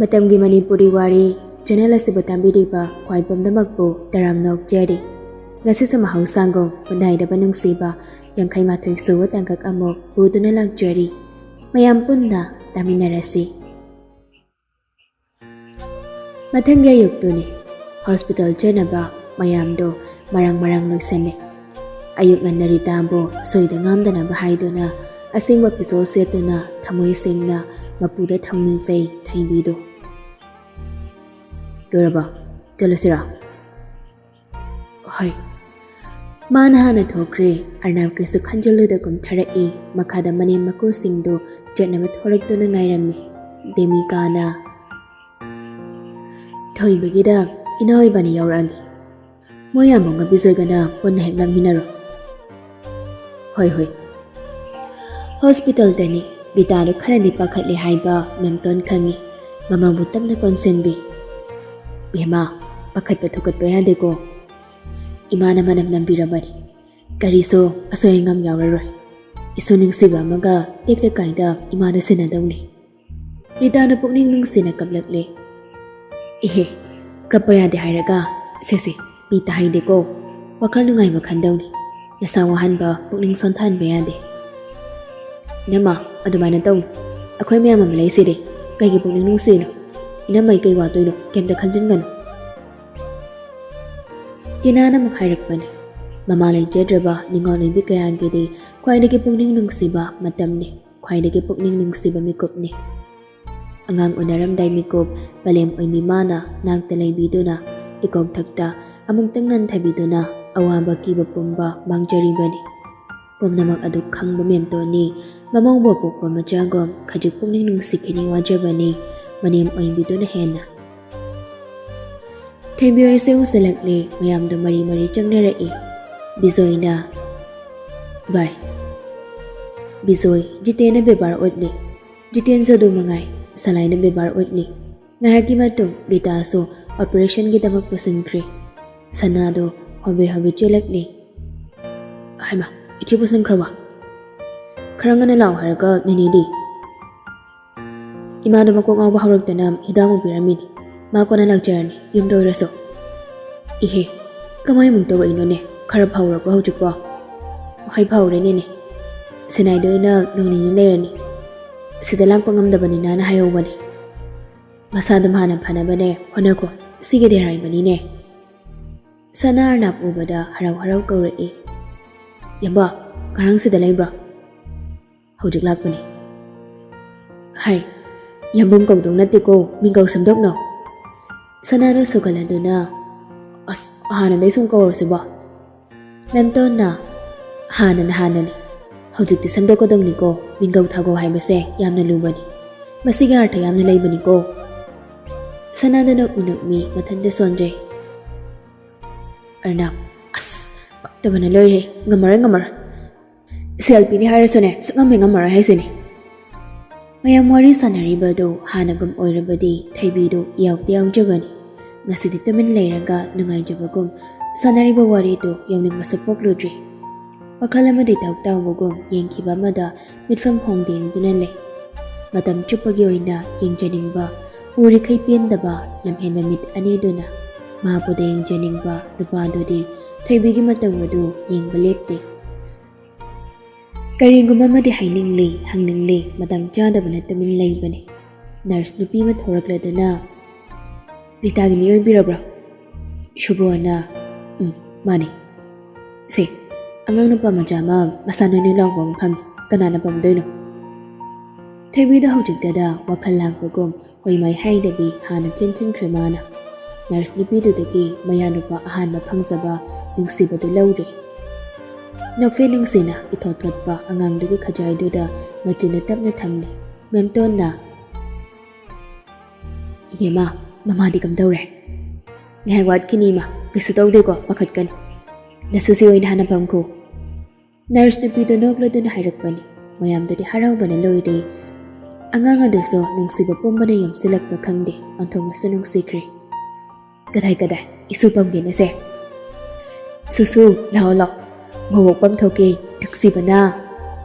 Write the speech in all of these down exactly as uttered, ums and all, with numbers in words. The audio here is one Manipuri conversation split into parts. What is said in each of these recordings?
ꯃꯇꯝꯒꯤ ꯃꯅꯤꯄꯨꯔꯤ ꯋꯥꯔꯤ ꯆꯦꯅꯦꯜ ꯑꯁꯤꯕꯨ ꯇꯥꯕꯤꯔꯤꯕ ꯈ꯭ꯋꯥꯏ ꯄꯨꯝꯅꯃꯛꯄꯨ ꯇꯔꯥꯝꯅ ꯑꯣꯛꯆꯔꯤ꯫ ꯉꯁꯤꯁꯨ ꯃꯍꯧꯁꯥꯒꯨꯝ ꯈꯨꯟꯗꯥꯏꯗꯕ ꯅꯨꯡꯁꯤꯕ ꯌꯥꯡꯈꯩ ꯃꯥꯊꯣꯏ ꯁꯨꯕ ꯇꯥꯡꯀꯛ ꯑꯃꯨꯛ ꯄꯨꯗꯨꯅ ꯂꯥꯛꯆꯔꯤ꯫ ꯃꯌꯥꯝ ꯄꯨꯟꯅ ꯇꯥꯃꯤꯟꯅꯔꯁꯤ꯫ ꯃꯊꯪꯒꯤ ꯑꯌꯨꯛꯇꯨꯅꯤ꯫ ꯍꯣꯁꯄꯤꯇꯥꯜ ꯆꯠꯅꯕ ꯃꯌꯥꯝꯗꯣ ꯃꯔꯥꯡ ꯃꯔꯥꯡ ꯂꯣꯏꯁꯟꯅꯩ꯫ ꯑꯌꯨꯛ ꯉꯟꯅ ꯔꯤꯇꯥꯕꯨ ꯁꯣꯏꯗ ꯉꯥꯝꯗꯅꯕ ꯍꯥꯏꯗꯨꯅ ꯑꯁꯦꯡꯕ ꯐꯤꯖꯣꯜ ꯁꯦꯠꯇꯨꯅ ꯊꯃꯣꯏ ꯁꯦꯡꯅ ꯃꯄꯨꯗ ꯊꯧꯅꯤꯖꯩ ꯊꯣꯏꯕꯤꯗꯣ꯫ "ꯂꯣꯏꯔꯕꯣ? ꯆꯠꯂꯁꯤꯔꯣ?" "ꯍꯣꯏ꯫" ꯃꯥꯅ ꯍꯥꯟꯅ ꯊꯣꯛꯈ꯭ꯔꯦ꯫ ꯑꯔꯅꯥꯕ ꯀꯩꯁꯨ ꯈꯟꯖꯤꯜꯂꯨꯗ ꯀꯨꯝꯊꯔꯛꯏ꯫ ꯃꯈꯥꯗ ꯃꯅꯦꯝ ꯃꯀꯨꯁꯤꯡꯗꯨ ꯆꯠꯅꯕ ꯊꯣꯔꯛꯇꯨꯅ ꯉꯥꯏꯔꯝꯃꯤ꯫ ꯗꯦꯃꯤꯀꯥꯅ, "ꯊꯣꯏꯕꯒꯤꯗ ꯏꯅꯥꯎ ꯏꯕꯥꯅꯤ ꯌꯥꯎꯔꯛꯑꯒꯦ꯫ ꯃꯣꯏ ꯌꯥꯝꯕꯨꯡꯒ ꯕꯤꯖꯣꯏꯒꯅ ꯄꯨꯟꯅ ꯍꯦꯛ ꯂꯥꯡꯃꯤꯟꯅꯔꯣ꯫" "ꯍꯣꯏ, ꯍꯣꯏ꯫" ꯍꯣꯁꯄꯤꯇꯥꯜꯗꯅꯤ꯫ ꯔꯤꯇꯥꯗꯣ ꯈꯔꯗꯤ ꯄꯥꯈꯠꯂꯦ ꯍꯥꯏꯕ ꯃꯦꯝꯇꯣꯟ ꯈꯪꯉꯤ꯫ ꯃꯃꯥꯕꯨ ꯇꯞꯅ ꯀꯣꯟꯁꯤꯟꯕꯤ꯫ "ꯕꯦꯝꯃ, ꯄꯥꯈꯠꯄ ꯊꯨꯀꯠꯄ ꯌꯥꯗꯦꯀꯣ꯫ ꯏꯃꯥꯅ ꯃꯅꯝ ꯅꯝꯕꯤꯔꯕꯅꯤ꯫ ꯀꯔꯤꯁꯨ ꯑꯁꯣꯏ ꯑꯉꯥꯝ ꯌꯥꯎꯔꯔꯣꯏ꯫ ꯏꯁꯨ ꯅꯨꯡꯁꯤꯕ ꯑꯃꯒ ꯇꯦꯛꯇ ꯀꯥꯏꯗ ꯏꯃꯥꯅ ꯁꯤꯟꯅꯗꯧꯅꯤ꯫" ꯔꯤꯇꯥꯅ ꯄꯨꯛꯅꯤꯡ ꯅꯨꯡꯁꯤꯅ ꯀꯞꯂꯛꯂꯦ꯫ "ꯏꯍꯦ, ꯀꯞꯄ ꯌꯥꯗꯦ ꯍꯥꯏꯔꯒ? ꯁꯦ ꯁꯦ, ꯃꯤ ꯇꯥꯍꯩꯗꯦꯀꯣ꯫ ꯋꯥꯈꯜ ꯅꯨꯡꯉꯥꯏꯕ ꯈꯟꯗꯧꯅꯤ꯫ ꯅꯁꯥ ꯋꯥꯍꯟꯕ, ꯄꯨꯛꯅꯤꯡ ꯁꯣꯟꯊꯍꯟꯕ ꯌꯥꯗꯦ꯫" "ꯏꯅꯝꯃ, ꯑꯗꯨꯃꯥꯏꯅ ꯇꯧꯅꯨ꯫ ꯑꯩꯈꯣꯏ ꯃꯌꯥꯝ ꯑꯃ ꯂꯩꯁꯤꯗꯤ꯫ ꯀꯩꯒꯤ ꯄꯨꯛꯅꯤꯡ ꯅꯨꯡꯁꯤꯔꯤꯅꯣ? ꯏꯅꯝꯃ, ꯑꯩ ꯀꯩ ꯋꯥꯗꯣꯏꯅꯣ? ꯀꯩꯝꯇ ꯈꯟꯖꯤꯟꯒꯅꯨ꯫" ꯇꯤꯅꯥꯅ ꯑꯃꯨꯛ ꯍꯥꯏꯔꯛꯄꯅꯤ꯫ ꯃꯃꯥ ꯂꯩꯖꯗ꯭ꯔꯕ ꯅꯤꯡꯉꯣꯜ ꯑꯣꯏꯕꯤ ꯀꯌꯥꯒꯤꯗꯤ ꯈ꯭ꯋꯥꯏꯗꯒꯤ ꯄꯨꯛꯅꯤꯡ ꯅꯨꯡꯁꯤꯕ ꯃꯇꯝꯅꯤ, ꯈ꯭ꯋꯥꯏꯗꯒꯤ ꯄꯨꯛꯅꯤꯡ ꯅꯨꯡꯁꯤꯕ ꯃꯤꯀꯨꯞꯅꯤ꯫ ꯑꯉꯥꯡ ꯎꯅꯔꯝꯗꯥꯏ ꯃꯤꯀꯨꯞ ꯄꯂꯦꯝ ꯑꯣꯏꯕꯤ ꯃꯥꯅ ꯅꯥꯛꯇ ꯂꯩꯕꯤꯗꯨꯅ, ꯏꯀꯣꯛꯊꯛꯇ ꯑꯃꯨꯛꯇꯪ ꯅꯟꯊꯕꯤꯗꯨꯅ ꯑꯋꯥꯕ ꯀꯤꯕ ꯄꯨꯝꯕ ꯃꯥꯡꯖꯔꯤꯕꯅꯤ꯫ ꯄꯨꯝꯅꯃꯛ ꯑꯗꯨ ꯈꯪꯕ ꯃꯦꯝꯇꯣꯟꯅꯤ ꯃꯃꯧꯕꯨ ꯄꯣꯛꯄ ꯃꯆꯥꯒꯨꯝ ꯈꯖꯤꯛ ꯄꯨꯛꯅꯤꯡ ꯅꯨꯡꯁꯤꯈꯤꯅꯤ ꯋꯥꯖꯕꯅꯤ ꯃꯅꯦꯝ ꯑꯣꯏꯕꯤꯗꯨꯅ ꯍꯦꯟꯅ꯫ ꯊꯣꯏꯕꯤ ꯍꯣꯏꯁꯦ ꯎꯁꯤꯜꯂꯛꯂꯦ꯫ ꯃꯌꯥꯝꯗꯣ ꯃꯔꯤ ꯃꯔꯤ ꯆꯪꯅꯔꯛꯏ꯫ ꯕꯤꯖꯣꯏꯅ, "ꯚꯥꯏ, ꯕꯤꯖꯣꯏ, ꯖꯤꯇꯦꯟꯅ ꯕꯦꯕꯥꯔ ꯎꯠꯂꯤ꯫ ꯖꯤꯇꯦꯟꯁꯨ ꯑꯗꯨ ꯃꯉꯥꯏ, ꯁꯂꯥꯏꯅ ꯕꯦꯕꯥꯔ ꯎꯠꯂꯤ꯫" ꯉꯥꯏꯍꯥꯛꯀꯤ ꯃꯇꯨꯡ ꯔꯤꯇꯥꯁꯨ ꯑꯣꯄꯔꯦꯁꯟꯒꯤꯗꯃꯛ ꯄꯨꯁꯤꯟꯈ꯭ꯔꯦ꯫ ꯁꯅꯥꯗꯣ ꯍꯣꯕꯦ ꯍꯣꯕꯦ ꯆꯦꯜꯂꯛꯂꯦ꯫ "ꯍꯩꯃꯥ, ꯏꯆꯦ ꯄꯨꯁꯤꯟꯈ꯭ꯔꯕ? ꯈꯔ ꯉꯟꯅ ꯂꯥꯛꯑꯣ ꯍꯥꯏꯔꯒ ꯅꯦꯅꯦꯗꯤ?" ꯏꯃꯥꯗꯣ ꯃꯀꯣꯛ ꯉꯥꯎꯕ ꯍꯧꯔꯛꯇꯅ ꯍꯤꯗꯥꯛ ꯑꯃꯨꯛ ꯄꯤꯔꯝꯃꯤꯅꯤ꯫ ꯃꯥ ꯀꯣꯟꯅ ꯂꯥꯛꯆꯔꯅꯤ, ꯌꯨꯝꯗ ꯑꯣꯏꯔꯁꯨ꯫ ꯏꯍꯦ, ꯀꯃꯥꯏꯃꯨꯛ ꯇꯧꯔꯛꯏꯅꯣꯅꯦ? ꯈꯔ ꯐꯥꯎꯔꯕ꯭ꯔꯣ ꯍꯧꯖꯤꯛꯄꯣ? ꯍꯣꯏ, ꯐꯥꯎꯔꯦꯅꯦꯅꯦ꯫ ꯁꯤꯅꯥꯏꯗ ꯑꯣꯏꯅ ꯅꯣꯡ ꯅꯤꯅꯤ ꯂꯩꯔꯅꯤ꯫ ꯁꯤꯗ ꯂꯥꯛꯄ ꯉꯝꯗꯕꯅꯤꯅ ꯍꯥꯏꯍꯧꯕꯅꯦ꯫ ꯃꯁꯥꯗꯣ ꯍꯥꯟꯅ ꯐꯅꯕꯅꯦ ꯍꯣꯠꯅꯈꯣ꯫ ꯁꯤꯒꯗꯤ ꯍꯥꯏꯕꯅꯤꯅꯦ꯫ ꯁꯅꯥ ꯑꯔꯅꯥꯞ ꯎꯕꯗ ꯍꯔꯥꯎ ꯍꯔꯥꯎ ꯀꯧꯔꯛꯏ꯫ "ꯌꯥꯝꯕ, ꯉꯔꯥꯡ ꯁꯤꯗ ꯂꯩꯕ꯭ꯔꯣ?" "ꯍꯧꯖꯤꯛ ꯂꯥꯛꯄꯅꯤ꯫" "ꯍꯥꯏ, ꯌꯥꯝꯕꯨꯡ ꯀꯧꯗꯧ ꯅꯠꯇꯦꯀꯣ, ꯃꯤꯡꯒꯧ ꯁꯦꯝꯗꯣꯛꯅꯧ꯫" ꯁꯅꯥꯗꯣ ꯁꯨꯒꯠꯂꯗꯨꯅ, "ꯑꯁ, ꯍꯥꯟꯅꯗꯩ ꯁꯨꯝ ꯀꯧꯔꯁꯤꯕꯣ?" ꯃꯦꯝꯇꯣꯟꯅ, "ꯍꯥꯟꯅꯅ ꯍꯥꯟꯅꯅꯤ꯫ ꯍꯧꯖꯤꯛꯇꯤ ꯁꯦꯝꯗꯣꯛꯀꯗꯧꯅꯤꯀꯣ, ꯃꯤꯡꯒꯧ ꯊꯥꯒꯧ ꯍꯥꯏꯕꯁꯦ ꯌꯥꯝꯅ ꯂꯨꯕꯅꯤ꯫ ꯃꯁꯤꯒꯤ ꯑꯔꯊ ꯌꯥꯝꯅ ꯂꯩꯕꯅꯤꯀꯣ꯫" ꯁꯅꯥꯗꯣ ꯅꯣꯛꯃꯤ ꯅꯣꯛꯃꯤ ꯃꯊꯟꯇ ꯁꯣꯟꯖꯩ꯫ ꯑꯔꯅꯥꯞ, "ꯑꯁ, ꯄꯛꯇꯕꯅ ꯂꯣꯏꯔꯦ꯫ ꯉꯝꯃꯔꯣꯏ, ꯉꯝꯃꯔꯣꯏ꯫ ꯁꯦꯜ ꯄꯤꯅꯤ ꯍꯥꯏꯔꯁꯨꯅꯦ, ꯁꯨꯛꯉꯝ ꯍꯦꯛ ꯉꯝꯃꯔꯣꯏ ꯍꯥꯏꯁꯤꯅꯤ꯫" ꯃꯌꯥꯝ ꯋꯥꯔꯤ ꯁꯥꯟꯅꯔꯤꯕꯗꯨ ꯍꯥꯟꯅꯒꯨꯝ ꯑꯣꯏꯔꯕꯗꯤ ꯊꯣꯏꯕꯤꯗꯨ ꯌꯥꯎꯗꯤ ꯌꯥꯎꯖꯕꯅꯤ꯫ ꯉꯁꯤꯗꯤ ꯇꯨꯃꯤꯟ ꯂꯩꯔꯒ ꯅꯨꯡꯉꯥꯏꯖꯕꯒꯨꯝ ꯁꯥꯟꯅꯔꯤꯕ ꯋꯥꯔꯤꯗꯨ ꯌꯥꯎꯅꯤꯡꯕꯁꯨ ꯄꯣꯛꯂꯨꯗ꯭ꯔꯤ꯫ ꯋꯥꯈꯜ ꯑꯃꯗ ꯏꯇꯥꯎ ꯇꯥꯎꯕꯒꯨꯝ ꯌꯦꯡꯈꯤꯕ ꯑꯃꯗ ꯃꯤꯠꯐꯝ ꯍꯣꯡꯗꯦꯡꯗꯨꯅ ꯂꯩ꯫ ꯃꯇꯝ ꯆꯨꯞꯄꯒꯤ ꯑꯣꯏꯅ ꯌꯦꯡꯖꯅꯤꯡꯕ, ꯎꯔꯤꯈꯩ ꯄꯦꯟꯗꯕ ꯂꯝꯍꯦꯟꯕ ꯃꯤꯠ ꯑꯅꯤꯗꯨꯅ ꯃꯍꯥꯛꯄꯨꯗ ꯌꯦꯡꯖꯅꯤꯡꯕ ꯅꯨꯄꯥꯗꯨꯗꯤ ꯊꯣꯏꯕꯤꯒꯤ ꯃꯇꯧ ꯑꯗꯨ ꯌꯦꯡꯕ ꯂꯦꯞꯇꯦ꯫ ꯀꯔꯤꯒꯨꯝꯕ ꯑꯃꯗꯤ ꯍꯥꯏꯅꯤꯡꯂꯤ, ꯍꯪꯅꯤꯡꯂꯤ, ꯃꯇꯥꯡ ꯆꯥꯗꯕꯅ ꯇꯨꯃꯤꯟ ꯂꯩꯕꯅꯤ꯫ ꯅꯔꯁ ꯅꯨꯄꯤ ꯑꯃ ꯊꯣꯔꯛꯂꯗꯨꯅ, "ꯔꯤꯇꯥꯒꯤ ꯃꯤ ꯑꯣꯏꯕꯤꯔꯕ꯭ꯔꯥ?" ꯁꯨꯕꯣꯅ, "ꯎꯝ, ꯃꯥꯅꯤ꯫ ꯁꯦ, ꯑꯉꯥꯡ ꯅꯨꯄꯥ ꯃꯆꯥ ꯑꯃ ꯃꯁꯥ ꯅꯣꯏ ꯅꯣꯏ ꯂꯥꯎꯕ ꯑꯃ ꯐꯪꯉꯤ꯫ ꯀꯅꯥꯅ ꯄꯥꯝꯗꯣꯏꯅꯣ?" ꯊꯣꯏꯕꯤꯗ ꯍꯧꯖꯤꯛꯇꯗ ꯋꯥꯈꯜ ꯂꯥꯡꯕꯒꯨꯝ ꯍꯣꯏ ꯃꯥꯏ ꯍꯥꯏꯗꯕꯤ ꯍꯥꯟꯅ ꯆꯦꯟꯁꯤꯟꯈ꯭ꯔꯦ ꯃꯥꯅ꯫ ꯅꯔꯁ ꯅꯨꯄꯤꯗꯨꯗꯒꯤ ꯃꯌꯥ ꯅꯨꯄꯥ ꯑꯍꯥꯟꯕ ꯐꯪꯖꯕ ꯅꯨꯡꯁꯤꯕꯗꯨ ꯂꯧꯔꯦ꯫ ꯅꯣꯛꯐꯦ ꯅꯨꯡꯁꯤꯅ ꯏꯊꯣꯠ ꯊꯣꯠꯄ ꯑꯉꯥꯡꯗꯨꯒꯤ ꯈꯖꯥꯏꯗꯨꯗ ꯃꯆꯤꯟꯅ ꯇꯞꯅ ꯊꯝꯂꯦ꯫ ꯃꯦꯝꯇꯣꯟꯅ, "ꯏꯕꯦꯝꯃ, ꯃꯃꯥꯗꯤ ꯀꯝꯗꯧꯔꯦ?" "ꯉꯥꯏꯍꯥꯛ ꯋꯥꯠꯈꯤꯅꯤ ꯏꯃꯥ, ꯀꯩꯁꯨ ꯇꯧꯗꯦꯀꯣ, ꯄꯥꯈꯠꯀꯅꯨ꯫ ꯅꯁꯨꯁꯤ ꯑꯣꯏꯅ ꯍꯥꯟꯅ ꯐꯝꯈꯣ꯫" ꯅꯔꯁ ꯅꯨꯄꯤꯗꯨ ꯅꯣꯛꯂꯗꯨꯅ ꯍꯥꯏꯔꯛꯄꯅꯤ꯫ ꯃꯌꯥꯝꯗꯨꯗꯤ ꯍꯔꯥꯎꯕꯅ ꯂꯣꯏꯔꯦ꯫ ꯑꯉꯥꯡ ꯑꯗꯨꯁꯨ ꯅꯨꯡꯁꯤꯕ ꯄꯨꯝꯕꯅ ꯌꯣꯝꯁꯤꯜꯂꯛꯄ ꯈꯪꯗꯦ, ꯑꯣꯟꯊꯣꯛꯅꯁꯨ ꯅꯨꯡꯁꯤꯈ꯭ꯔꯦ꯫ "ꯀꯗꯥꯏ, ꯀꯗꯥꯏ, ꯏꯁꯨ ꯄꯝꯒꯦꯅꯦꯁꯦ?" "ꯁꯨꯁꯨ, ꯂꯥꯛꯑꯣ, ꯂꯥꯛꯑꯣ, ꯃꯕꯣꯛ ꯄꯝꯊꯣꯛꯀꯦ, ꯅꯨꯡꯁꯤꯕꯅ꯫"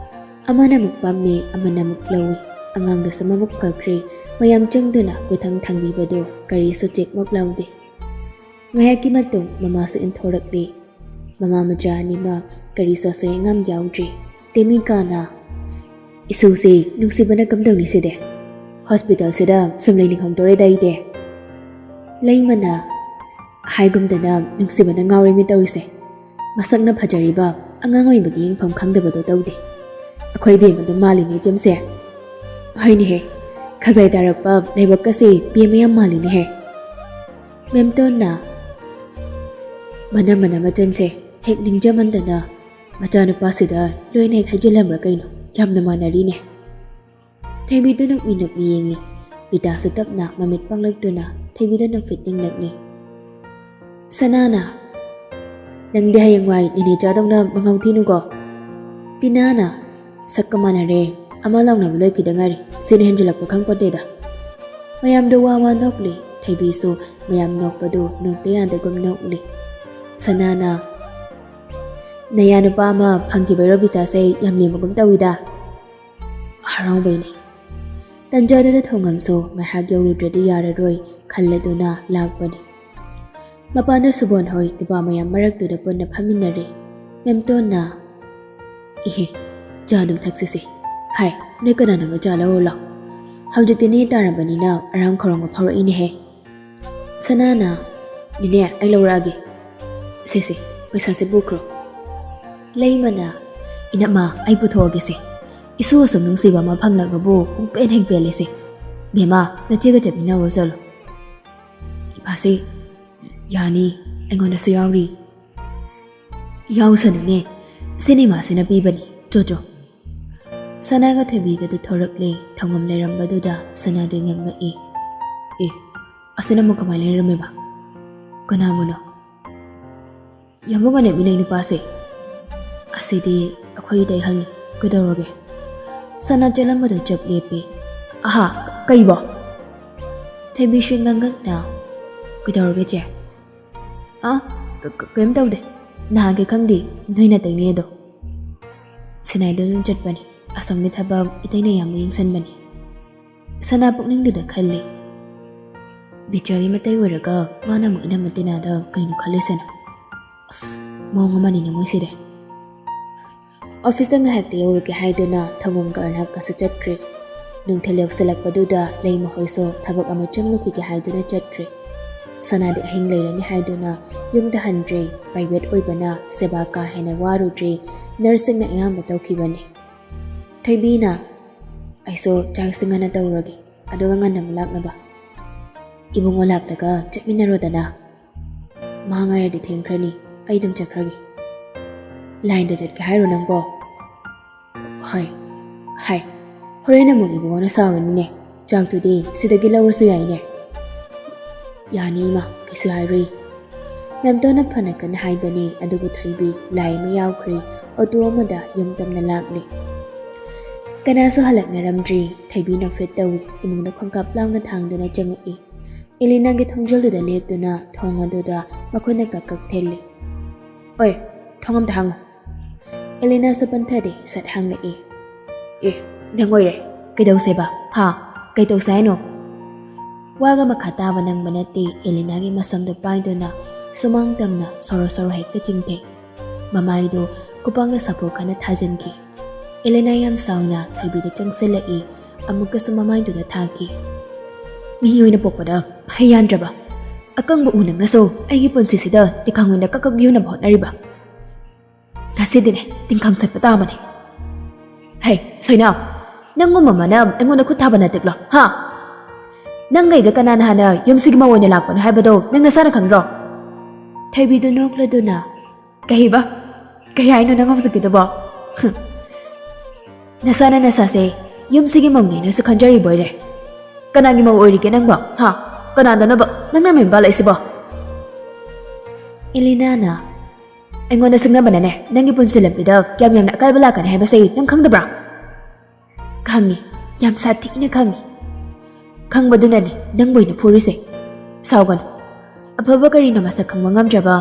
ꯑꯃꯅ ꯑꯃꯨꯛ ꯄꯝꯃꯤ, ꯑꯃꯅ ꯑꯃꯨꯛ ꯂꯧꯏ꯫ ꯑꯉꯥꯡꯗꯨꯁꯨ ꯃꯕꯨꯛ ꯐꯈ꯭ꯔꯦ꯫ ꯃꯌꯥꯝ ꯆꯪꯗꯨꯅ ꯈꯨꯊꯥꯡ ꯊꯥꯡꯕꯤꯕꯗꯨ ꯀꯔꯤꯁꯨ ꯆꯦꯛꯃꯛ ꯂꯥꯎꯗꯦ꯫ ꯉꯥꯏꯍꯥꯛꯀꯤ ꯃꯇꯨꯡ ꯃꯃꯥꯁꯨ ꯏꯟꯊꯣꯔꯛꯂꯦ꯫ ꯃꯃꯥ ꯃꯆꯥ ꯑꯅꯤꯃꯛ ꯀꯔꯤꯁꯨ ꯑꯁꯣꯏ ꯑꯉꯥꯝ ꯌꯥꯎꯗ꯭ꯔꯦ꯫ ꯇꯦꯃꯤꯀꯥꯅ, "ꯏꯁꯨꯁꯦ ꯅꯨꯡꯁꯤꯕꯅ ꯀꯝꯗꯧꯅꯤ ꯁꯤꯗꯤ? ꯍꯣꯁꯄꯤꯇꯥꯜꯁꯤꯗ ꯁꯨꯝ ꯂꯩꯅꯤꯡꯍꯧꯗꯣꯔꯦꯗ ꯑꯩꯗꯤ꯫" ꯂꯩꯃꯅ, "ꯍꯥꯏꯒꯨꯝꯗꯅ ꯅꯨꯡꯁꯤꯕꯅ ꯉꯥꯎꯔꯦꯃꯤ ꯇꯧꯔꯤꯁꯦ꯫ ꯃꯁꯛꯅ ꯐꯖꯔꯤꯕ ꯑꯉꯥꯡ ꯑꯣꯏꯕꯒꯤ ꯌꯦꯡꯐꯝ ꯈꯪꯗꯕꯗꯣ ꯇꯧꯗꯦ꯫ ꯑꯩꯈꯣꯏ ꯏꯕꯦꯝꯃꯗꯣ ꯃꯥꯜꯂꯤꯅꯦ ꯏꯆꯝꯁꯦ꯫" "ꯍꯣꯏꯅꯦꯍꯦ, ꯈꯖꯥꯏ ꯇꯥꯔꯛꯄ ꯂꯥꯏꯕꯛꯀꯁꯦ ꯏꯕꯦꯝꯃ ꯌꯥꯝ ꯃꯥꯜꯂꯤꯅꯦꯍꯦ꯫" ꯃꯦꯝꯇꯣꯟꯅ, "ꯃꯅꯝ ꯃꯅꯝ ꯃꯆꯟꯁꯦ ꯍꯦꯛ ꯅꯤꯡꯖꯃꯟꯗꯅ ꯃꯆꯥꯅꯨꯄꯥꯁꯤꯗ ꯂꯣꯏꯅ ꯍꯦꯛ ꯍꯥꯏꯖꯤꯜꯂꯝꯕ꯭ꯔꯥ ꯀꯩꯅꯣ? ꯌꯥꯝꯅ ꯃꯥꯟꯅꯔꯤꯅꯦ꯫" ꯊꯣꯏꯕꯤꯗꯨ ꯅꯣꯛꯃꯤ ꯅꯣꯛꯃꯤ ꯌꯦꯡꯉꯤ꯫ ꯔꯤꯇꯥꯁꯨ ꯇꯞꯅ ꯃꯃꯤꯠ ꯄꯥꯡꯂꯛꯇꯨꯅ ꯊꯣꯏꯕꯤꯗ ꯅꯣꯛꯐꯦꯠ ꯅꯤꯡꯅꯛꯂꯤ꯫ ꯁꯅꯥꯅ, "ꯅꯪꯗꯤ ꯍꯌꯦꯡꯋꯥꯏ ꯅꯦꯅꯦ ꯆꯥꯗꯧꯅ ꯃꯉꯥꯎ ꯊꯤꯅꯨꯀꯣ꯫" ꯇꯤꯅꯥꯅ, "ꯁꯛꯀ ꯃꯥꯟꯅꯔꯦ, ꯑꯃ ꯂꯥꯎꯅꯕ ꯂꯣꯏꯈꯤꯗ ꯉꯥꯏꯔꯤ, ꯁꯤꯅ ꯍꯦꯟꯖꯤꯜꯂꯛꯄ ꯈꯪꯄꯣꯟꯇꯦꯗ꯫" ꯃꯌꯥꯝꯗꯣ ꯋꯥ ꯋꯥ ꯅꯣꯛꯂꯤ꯫ ꯊꯣꯏꯕꯤꯁꯨ ꯃꯌꯥꯝ ꯅꯣꯛꯄꯗꯨ ꯅꯣꯛꯇ ꯌꯥꯗꯒꯨꯝ ꯅꯣꯛꯂꯤ꯫ ꯁꯅꯥꯅ, "ꯅꯌꯥ ꯅꯨꯄꯥ ꯑꯃ ꯐꯪꯈꯤꯕꯩꯔꯣ ꯕꯤꯆꯥꯁꯦ ꯌꯥꯝ ꯂꯦꯝꯕꯒꯨꯝ ꯇꯧꯏꯗ꯫" ꯍꯔꯥꯎꯕꯩꯅꯦ꯫ ꯇꯟꯖꯥꯗꯨꯗ ꯊꯣꯡꯉꯝꯁꯨ ꯉꯥꯏꯍꯥꯛ ꯌꯧꯔꯨꯗ꯭ꯔꯗꯤ ꯌꯥꯔꯔꯣꯏ ꯈꯜꯂꯗꯨꯅ ꯂꯥꯛꯄꯅꯤ꯫ ꯃꯄꯥꯟꯗ ꯁꯨꯕꯣꯟ ꯍꯣꯏ ꯅꯨꯄꯥ ꯃꯌꯥꯝ ꯃꯔꯛꯇꯨꯗ ꯄꯨꯟꯅ ꯐꯝꯃꯤꯟꯅꯔꯤ꯫ ꯃꯦꯝꯇꯣꯟꯅ, "ꯏꯍꯦ, ꯆꯥ ꯑꯗꯨꯝ ꯊꯛꯁꯤꯁꯦ꯫ ꯍꯥꯏ, ꯅꯣꯏ ꯀꯅꯥꯅꯣ ꯆꯥ ꯂꯧꯔꯨ ꯂꯥꯎ? ꯍꯧꯖꯤꯛꯇꯤ ꯅꯦ ꯇꯥꯔꯕꯅꯤꯅ ꯑꯔꯥꯡ ꯈꯧꯔꯥꯡꯕ ꯐꯥꯎꯔꯛꯏꯅꯦꯍꯦ꯫" ꯁꯅꯥꯅ, "ꯅꯦꯅꯦ, ꯑꯩ ꯂꯧꯔꯛꯑꯒꯦ꯫ ꯁꯦ, ꯁꯦ, ꯄꯩꯁꯥꯁꯦ ꯄꯨꯈ꯭ꯔꯣ꯫" ꯂꯩꯃꯅ, "ꯏꯅꯝꯃ, ꯑꯩ ꯄꯨꯊꯣꯛꯑꯒꯦꯁꯦ꯫ ꯏꯁꯨ ꯑꯁꯨꯝ ꯅꯨꯡꯁꯤꯕ ꯑꯃ ꯐꯪꯂꯒꯕꯨ ꯄꯨꯡꯄꯦꯟ ꯍꯦꯛ ꯄꯦꯜꯂꯦꯁꯦ꯫ ꯕꯦꯝꯃ, ꯅꯆꯦꯒ ꯆꯠꯃꯤꯟꯅꯔꯣ ꯆꯠꯂꯣ꯫" "ꯏꯃꯥꯁꯦ, ꯌꯥꯅꯤ, ꯑꯩꯉꯣꯟꯗꯁꯨ ꯌꯥꯎꯔꯤ꯫" "ꯌꯥꯎꯁꯅꯨꯅꯦ, ꯁꯤꯅꯦꯃꯥꯁꯤꯅ ꯄꯤꯕꯅꯤ, ꯆꯣ ꯆꯣ꯫" ꯁꯅꯥꯒ ꯊꯣꯏꯕꯤꯒꯗꯨ ꯊꯣꯔꯛꯂꯦ꯫ ꯊꯣꯡꯉꯝ ꯂꯩꯔꯝꯕꯗꯨꯗ ꯁꯅꯥꯗꯨ ꯉꯛꯉꯛꯏ꯫ "ꯑꯦ, ꯑꯁꯤꯅ ꯑꯃꯨꯛ ꯀꯃꯥꯏꯅ ꯂꯩꯔꯝꯃꯤꯕ? ꯀꯅꯥꯕꯨꯅꯣ?" "ꯌꯥꯝꯕꯨꯡ ꯑꯅꯦꯝ ꯏꯅꯩ ꯅꯨꯄꯥꯁꯦ꯫" "ꯑꯁꯤꯗꯤ ꯑꯩꯈꯣꯏꯒꯤ ꯇꯩꯍꯜꯅꯤ, ꯀꯩꯗꯧꯔꯒꯦ?" ꯁꯅꯥ ꯆꯦꯜꯂꯝꯕꯗꯨ ꯆꯞ ꯂꯦꯞꯄꯤ꯫ "ꯑꯍꯥ, ꯀꯩꯕꯣ?" ꯊꯣꯏꯕꯤꯁꯨ ꯉꯛꯉꯛꯅ, "ꯀꯩꯗꯧꯔꯒꯦ ꯆꯦ?" "ꯑꯥ, ꯀ-, ꯀ-, ꯀꯩꯝ ꯇꯧꯗꯦ꯫ ꯅꯍꯥꯟꯈꯩ ꯈꯪꯗꯦ, ꯅꯣꯏ ꯅꯇꯩꯅꯦ ꯑꯗꯣ꯫" ꯁꯤꯅꯥꯏꯗ ꯑꯗꯨꯝ ꯆꯠꯄꯅꯤ꯫ ꯑꯁꯣꯝꯒꯤ ꯊꯕꯛ ꯏꯇꯩꯅ ꯌꯥꯝꯅ ꯌꯦꯡꯁꯤꯟꯕꯅꯤ꯫ ꯁꯅꯥ ꯄꯨꯛꯅꯤꯡꯗꯨꯗ ꯈꯜꯂꯤ, ꯕꯤꯖꯌꯒꯤ ꯃꯇꯩ ꯑꯣꯏꯔꯒ ꯃꯥꯅ ꯑꯃꯨꯛ ꯏꯅꯝꯃ ꯇꯤꯅꯥꯗ ꯀꯩꯅꯣ ꯈꯜꯂꯤꯁꯤꯅ? ꯑꯁ, ꯃꯑꯣꯡ ꯑꯃꯅꯤꯅꯦ ꯃꯣꯏꯁꯤꯗꯤ꯫ ꯑꯣꯐꯤꯁꯇ ꯉꯥꯏꯍꯥꯛꯇ ꯌꯧꯔꯨꯒꯦ ꯍꯥꯏꯗꯨꯅ ꯊꯧꯉꯝꯒ ꯑꯔꯅꯕꯀꯁꯨ ꯆꯠꯈ꯭ꯔꯦ꯫ ꯅꯨꯡꯊꯤꯜ ꯌꯧꯁꯤꯜꯂꯛꯄꯗꯨꯗ ꯂꯩꯃꯍꯣꯏꯁꯨ ꯊꯕꯛ ꯑꯃ ꯆꯪꯂꯨꯈꯤꯒꯦ ꯍꯥꯏꯗꯨꯅ ꯆꯠꯈ꯭ꯔꯦ꯫ ꯁꯅꯥꯗꯤ ꯑꯍꯤꯡ ꯂꯩꯔꯅꯤ ꯍꯥꯏꯗꯨꯅ ꯌꯨꯝꯗ ꯍꯟꯗ꯭ꯔꯦ꯫ ꯄ꯭ꯔꯥꯏꯚꯦꯠ ꯑꯣꯏꯕꯅ ꯁꯦꯕꯥ ꯀꯥ ꯍꯦꯟꯅ ꯋꯥꯔꯨꯗ꯭ꯔꯦ꯫ ꯅꯔꯁꯁꯤꯡꯅ ꯑꯌꯥꯝꯕ ꯇꯧꯈꯤꯕꯅꯤ꯫ ꯊꯣꯏꯕꯤꯅ, "ꯑꯩꯁꯨ ꯆꯥꯛ ꯏꯁꯤꯡ ꯉꯟꯅ ꯇꯧꯔꯒꯦ, ꯑꯗꯨꯒ ꯉꯟꯅ ꯑꯃꯨꯛ ꯂꯥꯛꯅꯕ꯫ ꯏꯕꯨꯡꯉꯣ ꯂꯥꯛꯂꯒ ꯆꯠꯃꯤꯟꯅꯔꯣꯗꯅ꯫ ꯃꯥ ꯉꯥꯏꯔꯗꯤ ꯊꯦꯡꯈ꯭ꯔꯅꯤ, ꯑꯩ ꯑꯗꯨꯝ ꯆꯠꯈ꯭ꯔꯒꯦ꯫" "ꯂꯥꯏꯟꯗ ꯆꯠꯀꯦ ꯍꯥꯏꯔꯣ ꯅꯪꯕꯣ?" "ꯍꯣꯏ, ꯍꯥꯏ, ꯍꯣꯔꯦꯟ ꯑꯃꯨꯛ ꯏꯕꯨꯡꯉꯣꯅ ꯁꯥꯎꯔꯅꯤꯅꯦ꯫ ꯆꯥꯛꯇꯨꯗꯤ ꯁꯤꯗꯒꯤ ꯂꯧꯔꯁꯨ ꯌꯥꯏꯅꯦ꯫" "ꯌꯥꯅꯤ ꯏꯃꯥ, ꯀꯩꯁꯨ ꯍꯥꯏꯔꯨꯏ꯫" ꯃꯦꯝꯇꯣꯟꯅ ꯐꯅ ꯀꯟꯅ ꯍꯥꯏꯕꯅꯤ, ꯑꯗꯨꯕꯨ ꯊꯣꯏꯕꯤ ꯂꯥꯏ ꯑꯃ ꯌꯥꯎꯈ꯭ꯔꯦ꯫ ꯑꯣꯇꯣ ꯑꯃꯗ ꯌꯨꯝ ꯇꯝꯅ ꯂꯥꯛꯂꯤ꯫ ꯀꯅꯥꯁꯨ ꯍꯜꯂꯛꯅꯔꯝꯗ꯭ꯔꯤ꯫ ꯊꯣꯏꯕꯤ ꯅꯣꯛꯐꯦꯠ ꯇꯧꯏ꯫ ꯏꯃꯨꯡꯗ ꯈꯣꯡꯀꯥꯞ ꯂꯥꯎꯅ ꯊꯥꯡꯗꯨꯅ ꯆꯪꯉꯛꯏ꯫ ꯑꯦꯂꯤꯅꯥꯒꯤ ꯊꯣꯡꯖꯤꯜꯗꯨꯗ ꯂꯦꯞꯇꯨꯅ ꯊꯣꯡ ꯑꯗꯨꯗ ꯃꯈꯨꯠꯅ ꯀꯛ ꯀꯛ ꯊꯤꯜꯂꯤ꯫ "ꯑꯣꯏ, ꯊꯣꯡ ꯑꯝꯇ ꯍꯥꯡꯉꯨ꯫" ꯑꯦꯂꯤꯅꯥꯁꯨ ꯄꯟꯊꯗꯦ, ꯁꯠ ꯍꯥꯡꯂꯛꯏ꯫ "ꯑꯦ, ꯅꯪ ꯑꯣꯏꯔꯦ꯫ ꯀꯩꯗꯧꯁꯦꯕ? ꯍꯥ? ꯀꯩꯗꯧꯁꯦ ꯍꯥꯏꯅꯣ?" ꯋꯥꯒ ꯃꯈꯥ ꯇꯥꯕ ꯅꯪꯕ ꯅꯠꯇꯦ꯫ ꯑꯦꯂꯤꯅꯥꯒꯤ ꯃꯁꯝꯗꯨ ꯄꯥꯏꯗꯨꯅ ꯁꯨꯃꯥꯡ ꯇꯝꯅ ꯁꯣꯔꯣ ꯁꯣꯔꯣ ꯍꯦꯛꯇ ꯆꯤꯡꯊꯩ꯫ ꯃꯃꯥꯏꯗꯨ ꯈꯨꯄꯥꯛꯅ ꯁꯥꯄꯣꯛ ꯈꯅ ꯊꯥꯖꯤꯟꯈꯤ꯫ ꯑꯦꯂꯦꯅꯥ ꯌꯥꯝ ꯁꯥꯎꯅ ꯊꯣꯏꯕꯤꯗ ꯆꯪꯁꯤꯜꯂꯛꯏ꯫ ꯑꯃꯨꯛꯀꯁꯨ ꯃꯃꯥꯏꯗꯨꯗ ꯊꯥꯈꯤ꯫ "ꯃꯤ ꯑꯣꯏꯅ ꯄꯣꯛꯄꯗ ꯍꯩ ꯌꯥꯟꯗ꯭ꯔꯕ ꯑꯀꯪꯕ ꯎ ꯅꯪꯅꯁꯨ ꯑꯩꯒꯤ ꯄꯨꯟꯁꯤꯁꯤꯗ ꯇꯤꯈꯥꯡ ꯑꯣꯏꯅ ꯀꯛ ꯀꯛ ꯌꯨꯅꯕ ꯍꯣꯠꯅꯔꯤꯕ? ꯉꯁꯤꯗꯤꯅꯦ ꯇꯤꯡꯈꯪ ꯆꯠꯄ ꯇꯥꯕꯅꯦ꯫" "ꯍꯩ, ꯁꯣꯏꯅꯥ, ꯅꯪꯒꯨꯝꯕ ꯑꯃꯅ ꯑꯩꯉꯣꯟꯗ ꯈꯨꯠ ꯊꯥꯕ ꯅꯠꯇꯦꯛꯂꯣ, ꯍꯥ? ꯅꯪꯒ ꯑꯩꯒ ꯀꯅꯥꯅ ꯍꯥꯟꯅ ꯌꯨꯝꯁꯤꯒꯤ ꯃꯧ ꯑꯣꯏꯅ ꯂꯥꯛꯄꯅꯣ ꯍꯥꯏꯕꯗꯣ ꯅꯪ ꯅꯁꯥꯅ ꯈꯪꯗ꯭ꯔꯣ?" ꯊꯣꯏꯕꯤꯗꯨ ꯅꯣꯛꯂꯗꯨꯅ, "ꯀꯩꯕ? ꯀꯩ ꯍꯥꯏꯅꯣ ꯅꯪ ꯍꯧꯖꯤꯛꯀꯤꯗꯨꯕꯣ?" "ꯍꯨꯝ꯫ ꯅꯁꯥꯅ ꯅꯁꯥꯁꯦ ꯌꯨꯝꯁꯤꯒꯤ ꯃꯧꯅꯦꯅꯁꯨ ꯈꯟꯖꯔꯤꯕꯣꯏꯔꯦ꯫ ꯀꯅꯥꯒꯤ ꯃꯧ ꯑꯣꯏꯔꯤꯒꯦ ꯅꯪꯕꯣ? ꯍꯥ? ꯀꯅꯥꯗꯅꯣꯕ ꯅꯪꯅ ꯃꯌꯨꯝ ꯄꯥꯜꯂꯛꯏꯁꯤꯕꯣ?" ꯑꯦꯂꯤꯅꯥꯅ, "ꯑꯩꯉꯣꯟꯗ ꯁꯤꯡꯅꯕꯅꯅꯦ ꯅꯪꯒꯤ ꯄꯨꯟꯁꯤ ꯂꯝꯕꯤꯗ ꯀꯌꯥꯝ ꯌꯥꯝꯅ ꯑꯀꯥꯏꯕ ꯂꯥꯛꯀꯅꯤ ꯍꯥꯏꯕꯁꯦ ꯅꯪ ꯈꯪꯗꯕ꯭ꯔꯥ?" "ꯈꯪꯉꯤ, ꯌꯥꯝ ꯁꯥꯊꯤꯅ ꯈꯪꯉꯤ꯫ ꯈꯪꯕꯗꯨꯅꯅꯤ ꯅꯪꯕꯨ ꯑꯩꯅ ꯐꯨꯔꯤꯁꯦ꯫ ꯁꯥꯎꯒꯅꯨ꯫ ꯑꯐꯕ ꯀꯔꯤꯅꯣ ꯃꯁꯛ ꯈꯪꯕ ꯉꯝꯗ꯭ꯔꯕ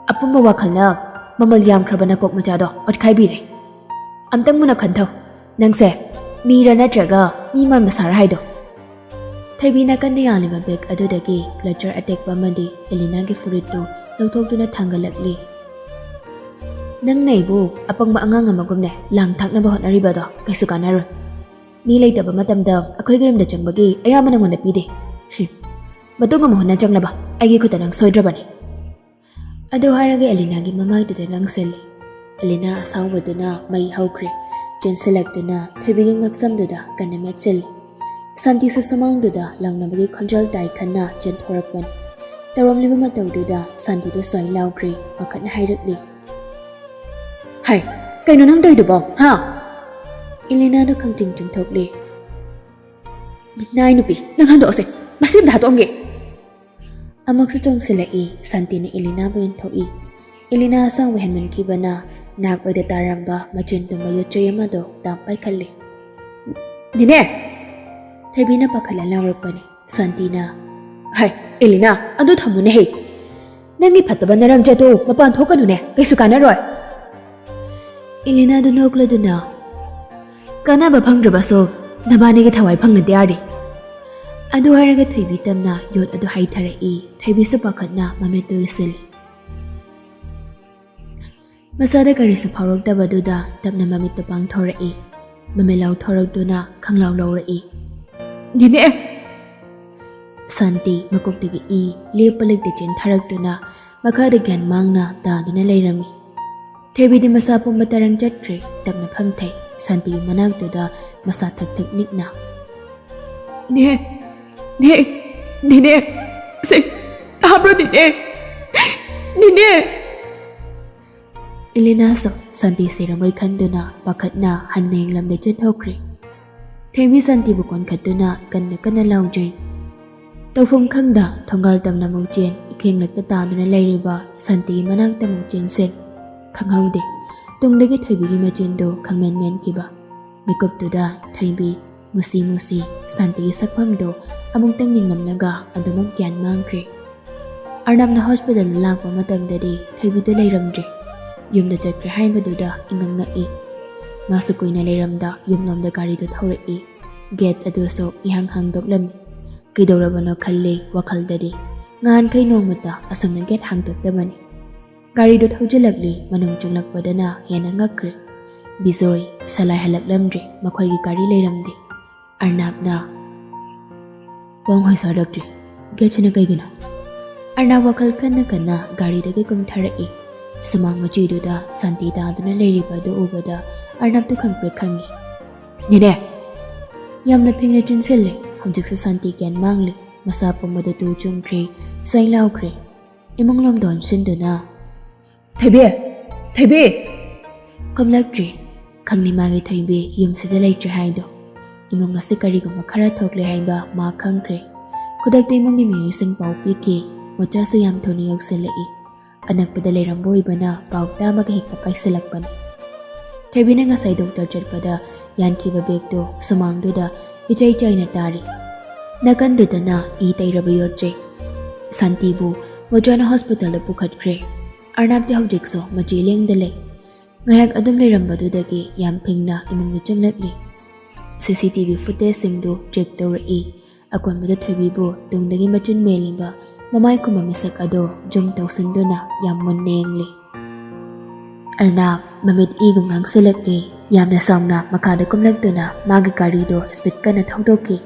ꯑꯄꯨꯝꯕ ꯋꯥꯈꯜꯅ ꯃꯃꯜ ꯌꯥꯝꯈ꯭ꯔꯕ ꯅꯀꯣꯛ ꯃꯆꯥꯗꯣ ꯑꯣꯠꯈꯥꯏꯕꯤꯔꯦ꯫ "ꯑꯝꯇꯪ ꯃꯨꯟꯅ ꯈꯟꯊꯧ꯫ ꯅꯪꯁꯦ ꯃꯤꯔ ꯅꯠꯇ꯭ꯔꯒ ꯃꯤ ꯃꯥꯟꯕ ꯁꯥꯔ ꯍꯥꯏꯗꯣ?" ꯊꯣꯏꯕꯤꯅ ꯀꯟꯅ ꯌꯥꯜꯂꯤꯕ ꯕꯦꯒ ꯑꯗꯨꯗꯒꯤ ꯀ꯭ꯂꯆꯔ ꯑꯇꯦꯛꯄ ꯑꯃꯗꯤ ꯑꯦꯂꯤꯅꯥꯒꯤ ꯐꯨꯔꯤꯠꯇꯨ ꯂꯧꯊꯣꯛꯇꯨꯅ ꯊꯥꯡꯒꯠꯂꯛꯂꯤ꯫ "ꯅꯪꯅ ꯑꯩꯕꯨ ꯑꯄꯪꯕ ꯑꯉꯥꯡ ꯑꯃꯒꯨꯝꯅꯦ ꯂꯥꯡ ꯊꯥꯛꯅꯕ ꯍꯣꯠꯅꯔꯤꯕꯗꯣ ꯀꯩꯁꯨ ꯀꯥꯟꯅꯔꯣꯏ꯫ ꯃꯤ ꯂꯩꯇꯕ ꯃꯇꯝꯗ ꯑꯩꯈꯣꯏꯒꯤ ꯔꯨꯝꯗ ꯆꯪꯕꯒꯤ ꯑꯌꯥꯕ ꯅꯪꯉꯣꯟꯗ ꯄꯤꯗꯦ꯫ ꯍꯨꯝ꯫ ꯃꯇꯨꯡ ꯑꯃꯨꯛ ꯍꯟꯅ ꯆꯪꯂꯕ ꯑꯩꯒꯤ ꯈꯨꯠꯇ ꯅꯪ ꯁꯣꯏꯗ꯭ꯔꯕꯅꯤ꯫" ꯑꯗꯨ ꯍꯥꯏꯔꯒ ꯑꯦꯂꯤꯅꯥꯒꯤ ꯃꯃꯥꯏꯗꯨꯗ ꯂꯪꯁꯤꯜꯂꯤ꯫ ꯑꯦꯂꯤꯅꯥ ꯑꯁꯥꯎꯕꯗꯨꯅ ꯃꯩ ꯍꯧꯈ꯭ꯔꯦ꯫ ꯆꯦꯟꯁꯤꯜꯂꯛꯇꯨꯅ ꯊꯣꯏꯕꯤꯒꯤ ꯉꯛꯁꯝꯗꯨꯗ ꯀꯟꯅ ꯃꯦꯠꯁꯤꯜꯂꯤ꯫ ꯁꯥꯟꯇꯤꯁꯨ ꯁꯨꯃꯥꯡꯗꯨꯗ ꯂꯥꯎꯅꯕꯒꯤ ꯈꯣꯟꯖꯦꯜ ꯇꯥꯏ ꯈꯟꯅ ꯆꯦꯟꯊꯣꯔꯛꯄꯅꯤ꯫ ꯇꯧꯔꯝꯂꯤꯕ ꯃꯇꯧꯗꯨꯗ ꯁꯥꯟꯇꯤꯗꯨ ꯁ꯭ꯋꯥꯏ ꯂꯥꯎꯈ꯭ꯔꯦ꯫ ꯄꯥꯈꯠꯅ ꯍꯥꯏꯔꯛꯂꯤ, "ꯍꯥꯏ, ꯀꯩꯅꯣ ꯅꯪ ꯇꯧꯔꯤꯗꯨꯕꯣ, ꯍꯥ?" ꯏꯂꯤꯅꯥꯗꯨ ꯈꯪꯆꯤꯡ ꯆꯤꯡꯊꯣꯛꯂꯦ꯫ "ꯃꯤꯅꯥꯏ ꯅꯨꯄꯤ, ꯅꯪ ꯍꯟꯗꯣꯛꯑꯁꯦ꯫ ꯃꯁꯤ ꯑꯝꯇ ꯍꯥꯠꯇꯣꯛꯑꯝꯒꯦ꯫" ꯑꯃꯨꯛꯁꯨ ꯆꯣꯡꯁꯤꯜꯂꯛꯏ꯫ ꯁꯥꯟꯇꯤꯅ ꯏꯂꯤꯅꯥꯕꯨ ꯏꯟꯊꯣꯛꯏ꯫ ꯏꯂꯤꯅꯥ ꯑꯁꯥꯎꯕ ꯍꯦꯟꯃꯟꯈꯤꯕꯅ ꯅꯥꯛ ꯑꯣꯏꯗ ꯇꯥꯔꯝꯕ ꯃꯆꯤꯟ ꯇꯨꯝꯕ ꯌꯣꯠꯆꯩ ꯑꯃꯗꯣ ꯇꯥꯞ ꯄꯥꯏꯈꯠꯂꯤ꯫ "ꯅꯦꯅꯦ!" ꯊꯣꯏꯕꯤꯅ ꯄꯥꯈꯠꯂ ꯂꯥꯎꯔꯛꯄꯅꯤ꯫ ꯁꯥꯟꯇꯤꯅ, "ꯍꯥꯏ, ꯏꯂꯤꯅꯥ, ꯑꯗꯨ ꯊꯝꯃꯨꯅꯦꯍꯦ꯫ ꯅꯪꯒꯤ ꯐꯠꯇꯕ ꯅꯔꯝ ꯆꯦꯠꯇꯨ ꯃꯄꯥꯟ ꯊꯣꯛꯀꯅꯨꯅꯦ, ꯀꯩꯁꯨ ꯀꯥꯟꯅꯔꯣꯏ꯫" ꯏꯂꯤꯅꯥꯗꯨ ꯅꯣꯛꯂꯗꯨꯅ, "ꯀꯥꯟꯅꯕ ꯐꯪꯗ꯭ꯔꯕꯁꯨ ꯅꯕꯥꯅꯤꯒꯤ ꯊꯋꯥꯏ ꯐꯪꯅꯗꯦ ꯌꯥꯔꯤ꯫" ꯑꯗꯨ ꯍꯥꯏꯔꯒ ꯊꯣꯏꯕꯤ ꯇꯞꯅ ꯌꯣꯠ ꯑꯗꯨ ꯍꯩꯊꯔꯛꯏ꯫ ꯊꯣꯏꯕꯤꯁꯨ ꯄꯥꯈꯠꯅ ꯃꯃꯤꯠꯇꯨ ꯎꯏꯁꯤꯜꯂꯤ꯫ ꯃꯁꯥꯗ ꯀꯔꯤꯁꯨ ꯐꯥꯎꯔꯛꯇꯕꯗꯨꯗ ꯇꯞꯅ ꯃꯃꯤꯠꯇꯨ ꯄꯥꯡꯊꯣꯔꯛꯏ꯫ ꯃꯃꯤꯠ ꯂꯥꯎꯊꯣꯔꯛꯇꯨꯅ ꯈꯪꯂꯥꯎ ꯂꯥꯎꯔꯛꯏ, "ꯅꯦꯅꯦ!" ꯁꯥꯟꯇꯤ ꯃꯀꯣꯛꯇꯒꯤ ꯏ ꯂꯦꯞꯄ ꯂꯩꯇꯦ ꯆꯦꯟꯊꯔꯛꯇꯨꯅ ꯃꯈꯥꯗ ꯒ꯭ꯌꯥꯟ ꯃꯥꯡꯅ ꯇꯥꯗꯨꯅ ꯂꯩꯔꯝꯃꯤ꯫ ꯊꯣꯏꯕꯤꯗꯤ ꯃꯁꯥ ꯄꯨꯝꯕ ꯇꯔꯪ ꯆꯠꯈ꯭ꯔꯦ꯫ ꯇꯞꯅ ꯐꯝꯊꯩ꯫ ꯁꯥꯟꯇꯤꯒꯤ ꯃꯅꯥꯛꯇꯨꯗ ꯃꯁꯥ ꯊꯛ ꯊꯛ ꯅꯤꯛꯅ, "ꯅꯦ, ꯅꯦ, ꯅꯦꯅꯦ, ꯁꯦ, ꯇꯥꯕ꯭ꯔꯣ ꯅꯦꯅꯦ? ꯅꯦꯅꯦ!" ꯏꯂꯤꯅꯥꯁꯨ ꯁꯥꯟꯇꯤ ꯁꯤꯔꯝꯃꯣꯏ ꯈꯟꯗꯨꯅ ꯄꯥꯈꯠꯅ ꯍꯟꯅ ꯌꯦꯡꯂꯝꯗ ꯆꯦꯟꯊꯣꯛꯈ꯭ꯔꯦ꯫ ꯊꯣꯏꯕꯤ ꯁꯥꯟꯇꯤꯕꯨ ꯀꯣꯟꯈꯠꯇꯨꯅ ꯀꯟꯅ ꯀꯟꯅ ꯂꯥꯎꯖꯩ꯫ ꯇꯧꯐꯝ ꯈꯪꯗ ꯊꯣꯡꯒꯥꯜ ꯇꯝꯅ ꯑꯃꯨꯛ ꯆꯦꯟ, ꯏꯈꯦꯡꯂꯛꯇ ꯇꯥꯗꯨꯅ ꯂꯩꯔꯤꯕ ꯁꯥꯟꯇꯤꯒꯤ ꯃꯅꯥꯛꯇ ꯑꯃꯨꯛ ꯆꯦꯟꯁꯤꯟ꯫ ꯈꯪꯍꯧꯗꯦ, ꯇꯨꯡꯗꯒꯤ ꯊꯣꯏꯕꯤꯒꯤ ꯃꯆꯤꯟꯗꯨ ꯈꯪꯃꯦꯟ ꯃꯦꯟꯈꯤꯕ꯫ ꯃꯤꯀꯨꯞꯇꯨꯗ ꯊꯣꯏꯕꯤ ꯃꯨꯁꯤ ꯃꯨꯁꯤ ꯁꯥꯟꯇꯤꯒꯤ ꯁꯛꯐꯝꯗꯨ ꯑꯃꯨꯛꯇꯪ ꯌꯦꯡꯂꯝꯂꯒ ꯑꯗꯨꯃꯛ ꯒ꯭ꯌꯥꯟ ꯃꯥꯡꯈ꯭ꯔꯦ꯫ ꯑꯔꯅꯕꯅ ꯍꯣꯁꯄꯤꯇꯥꯜꯗ ꯂꯥꯛꯄ ꯃꯇꯝꯗꯗꯤ ꯊꯣꯏꯕꯤꯗꯨ ꯂꯩꯔꯝꯗ꯭ꯔꯦ꯫ ꯌꯨꯝꯗ ꯆꯠꯈ꯭ꯔꯦ ꯍꯥꯏꯕꯗꯨꯗ ꯏꯉꯛ ꯉꯛꯏ꯫ ꯃꯥꯁꯨ ꯀꯨꯏꯅ ꯂꯩꯔꯝꯗ ꯌꯨꯝꯂꯣꯝꯗ ꯒꯥꯔꯤꯗꯨ ꯊꯧꯔꯛꯏ꯫ ꯒꯦꯠ ꯑꯗꯨꯁꯨ ꯏꯍꯥꯡ ꯍꯥꯡꯗꯣꯛꯂꯝꯃꯤ꯫ ꯀꯩꯗꯧꯔꯕꯅꯣ ꯈꯜꯂꯤ ꯋꯥꯈꯜꯗꯗꯤ꯫ ꯉꯍꯥꯟꯈꯩ ꯅꯣꯡꯃꯇ ꯑꯁꯨꯝꯅ ꯒꯦꯠ ꯍꯥꯡꯗꯣꯛꯇꯕꯅꯤ꯫ ꯒꯥꯔꯤꯗꯨ ꯊꯧꯖꯤꯜꯂꯛꯂꯤ꯫ ꯃꯅꯨꯡ ꯆꯪꯂꯛꯄꯗꯅ ꯍꯦꯟꯅ ꯉꯛꯈ꯭ꯔꯦ꯫ ꯕꯤꯖꯣꯏ, ꯁꯂꯥꯏ ꯍꯜꯂꯛꯂꯝꯗ꯭ꯔꯦ꯫ ꯃꯈꯣꯏꯒꯤ ꯒꯥꯔꯤ ꯂꯩꯔꯝꯗꯦ꯫ ꯑꯔꯅꯥꯞꯅ, "ꯋꯥꯡ ꯍꯣꯏꯁꯥꯔꯛꯇ꯭ꯔꯤ꯫ ꯒꯦꯠꯁꯤꯅ ꯀꯩꯒꯤꯅꯣ?" ꯑꯔꯅꯥꯞ ꯋꯥꯈꯜ ꯈꯟꯅ ꯈꯟꯅ ꯒꯥꯔꯤꯗꯒꯤ ꯀꯨꯝꯊꯔꯛꯏ꯫ ꯁꯨꯃꯥꯡ ꯃꯆꯤꯗꯨꯗ ꯁꯥꯟꯇꯤ ꯇꯥꯗꯨꯅ ꯂꯩꯔꯤꯕ ꯑꯗꯨ ꯎꯕꯗ ꯑꯔꯅꯥꯞꯇꯨ ꯈꯪꯄ꯭ꯔꯦꯛ ꯈꯪꯉꯤ꯫ "ꯅꯦꯅꯦ!" ꯌꯥꯝꯅ ꯐꯤꯡꯅ ꯆꯤꯟꯁꯤꯜꯂꯦ꯫ ꯍꯧꯖꯤꯛꯁꯨ ꯁꯥꯟꯇꯤ ꯒ꯭ꯌꯥꯟ ꯃꯥꯡꯂꯦ꯫ ꯃꯁꯥ ꯄꯨꯝꯕꯗ ꯇꯨ ꯆꯨꯡꯈ꯭ꯔꯦ꯫ ꯁ꯭ꯋꯥꯏ ꯂꯥꯎꯈ꯭ꯔꯦ꯫ ꯏꯃꯨꯡ ꯂꯣꯝꯗ ꯑꯣꯟꯁꯤꯟꯗꯨꯅ, "ꯊꯣꯏꯕꯤ! ꯊꯣꯏꯕꯤ!" ꯀꯝꯂꯛꯇ꯭ꯔꯤ꯫ ꯈꯪꯂꯤ ꯃꯥꯒꯤ ꯊꯣꯏꯕꯤ ꯌꯨꯝꯁꯤꯗ ꯂꯩꯇ꯭ꯔꯦ ꯍꯥꯏꯗꯣ꯫ ꯏꯃꯨꯡ ꯑꯁꯤ ꯀꯔꯤꯒꯨꯝꯕ ꯈꯔ ꯊꯣꯛꯂꯦ ꯍꯥꯏꯕ ꯃꯥ ꯈꯪꯈ꯭ꯔꯦ꯫ ꯈꯨꯗꯛꯇ ꯏꯃꯨꯡꯒꯤ ꯃꯤꯑꯣꯏꯁꯤꯡ ꯄꯥꯎ ꯄꯤꯈꯤ꯫ ꯃꯣꯆꯥꯁꯨ ꯌꯥꯝ ꯊꯨꯅ ꯌꯧꯁꯤꯜꯂꯛꯏ꯫ ꯑꯅꯛꯄꯗ ꯂꯩꯔꯝꯕ ꯑꯣꯏꯕꯅ ꯄꯥꯎ ꯇꯥꯕꯒ ꯍꯦꯛꯇ ꯄꯥꯏꯁꯤꯜꯂꯛꯄꯅꯤ꯫ ꯊꯣꯏꯕꯤꯅ ꯉꯁꯥꯏ ꯗꯣꯛꯇꯔ ꯆꯠꯄꯗ ꯌꯥꯟꯈꯤꯕ ꯕꯦꯒꯇꯨ ꯁꯨꯃꯥꯡꯗꯨꯗ ꯏꯆꯥꯏ ꯆꯥꯏꯅ ꯇꯥꯔꯤ꯫ ꯅꯥꯀꯟꯗꯨꯗꯅ ꯏ ꯇꯩꯔꯕ ꯌꯣꯠ ꯆꯩ꯫ ꯁꯥꯟꯇꯤꯕꯨ ꯃꯣꯆꯥꯅ ꯍꯣꯁꯄꯤꯇꯥꯜꯗ ꯄꯨꯈꯠꯈ꯭ꯔꯦ꯫ ꯑꯔꯅꯥꯞꯇꯤ ꯍꯧꯖꯤꯛꯁꯨ ꯃꯆꯤ ꯂꯦꯡꯗ ꯂꯩ꯫ ꯉꯥꯏꯍꯥꯛ ꯑꯗꯨꯝ ꯂꯩꯔꯝꯕꯗꯨꯗꯒꯤ ꯌꯥꯝ ꯐꯤꯡꯅ ꯏꯃꯨꯡꯗ ꯆꯪꯂꯛꯂꯤ꯫ ꯁꯤ ꯁꯤ ꯇꯤ ꯚꯤ ꯐꯨꯇꯦꯖꯁꯤꯡꯗꯨ ꯆꯦꯛ ꯇꯧꯔꯛꯏ꯫ ꯑꯀꯣꯟꯕꯗ ꯊꯣꯏꯕꯤꯕꯨ ꯇꯨꯡꯗꯒꯤ ꯃꯆꯤꯟ ꯃꯦꯜꯂꯤꯕ ꯃꯃꯥꯏ ꯀꯨꯝꯕ ꯃꯤꯁꯛ ꯑꯗꯨ ꯖꯨꯝ ꯇꯧꯁꯤꯟꯗꯨꯅ ꯌꯥꯝ ꯃꯨꯟꯅ ꯌꯦꯡꯂꯤ꯫ ꯑꯔꯅꯥꯞ ꯃꯃꯤꯠ ꯏꯒꯨꯝ ꯉꯥꯡꯁꯤꯜꯂꯛꯂꯤ꯫ ꯌꯥꯝꯅ ꯁꯥꯎꯅ ꯃꯈꯥꯗ ꯀꯨꯝꯂꯛꯇꯨꯅ ꯃꯥꯒꯤ ꯒꯥꯔꯤꯗꯨ ꯁ꯭ꯄꯤꯗ ꯀꯟꯅ ꯊꯧꯗꯣꯛꯈꯤ꯫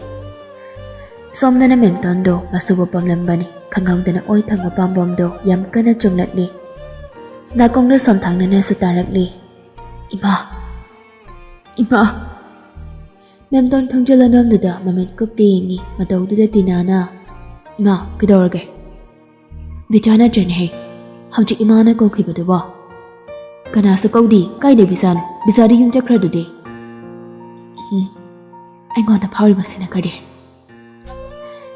ꯁꯣꯝꯗꯅ ꯃꯦꯝꯇꯣꯟꯗꯣ ꯃꯁꯨꯕ ꯄꯝꯂꯝꯕꯅꯤ꯫ ꯈꯪꯍꯧꯗꯅ ꯑꯣꯏ ꯊꯪꯕ ꯄꯥꯝꯕꯣꯝꯗꯣ ꯌꯥꯝ ꯀꯟꯅ ꯆꯨꯝꯂꯛꯂꯤ꯫ ꯅꯥꯀꯣꯡꯗ ꯁꯣꯝꯊꯥꯡꯅꯅꯁꯨ ꯇꯥꯔꯛꯂꯤ꯫ "ꯏꯃꯥ! ꯏꯃꯥ!" ꯃꯦꯝꯇꯣꯟ ꯊꯣꯡꯖꯤꯜ ꯑꯗꯣꯝꯗꯨꯗ ꯃꯃꯤꯠ ꯀꯨꯞꯇ ꯌꯦꯡꯉꯤ꯫ ꯃꯇꯧꯗꯨꯗ ꯇꯤꯅꯥꯅ, "ꯏꯃꯥ, ꯀꯩꯗꯧꯔꯒꯦ?" "ꯕꯤꯆꯥ ꯅꯠꯇ꯭ꯔꯅꯦꯍꯦ ꯍꯧꯖꯤꯛ ꯏꯃꯥꯅ ꯀꯧꯈꯤꯕꯗꯨꯕꯣ?" "ꯀꯅꯥꯁꯨ ꯀꯧꯗꯤ꯫ ꯀꯥꯏꯗ ꯕꯤꯆꯥꯅꯣ? ꯕꯤꯆꯥꯗꯤ ꯌꯨꯝ ꯆꯠꯈ꯭ꯔꯗꯨꯗꯤ?" "ꯎꯝ, ꯑꯩꯉꯣꯟꯗ ꯐꯥꯎꯔꯤꯕꯁꯤꯅ ꯀꯔꯤ?"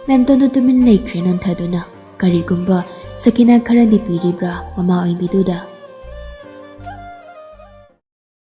ꯃꯦꯝꯇꯣꯟꯗꯨ ꯇꯨꯃꯤꯟ ꯂꯩꯈ꯭ꯔꯦ ꯅꯣꯟꯊꯗꯨꯅ꯫ ꯀꯔꯤꯒꯨꯝꯕ ꯁꯈꯤꯅꯥ ꯈꯔꯗꯤ ꯄꯤꯔꯤꯕ꯭ꯔꯥ ꯃꯃꯥ ꯑꯣꯏꯕꯤꯗꯨꯗ?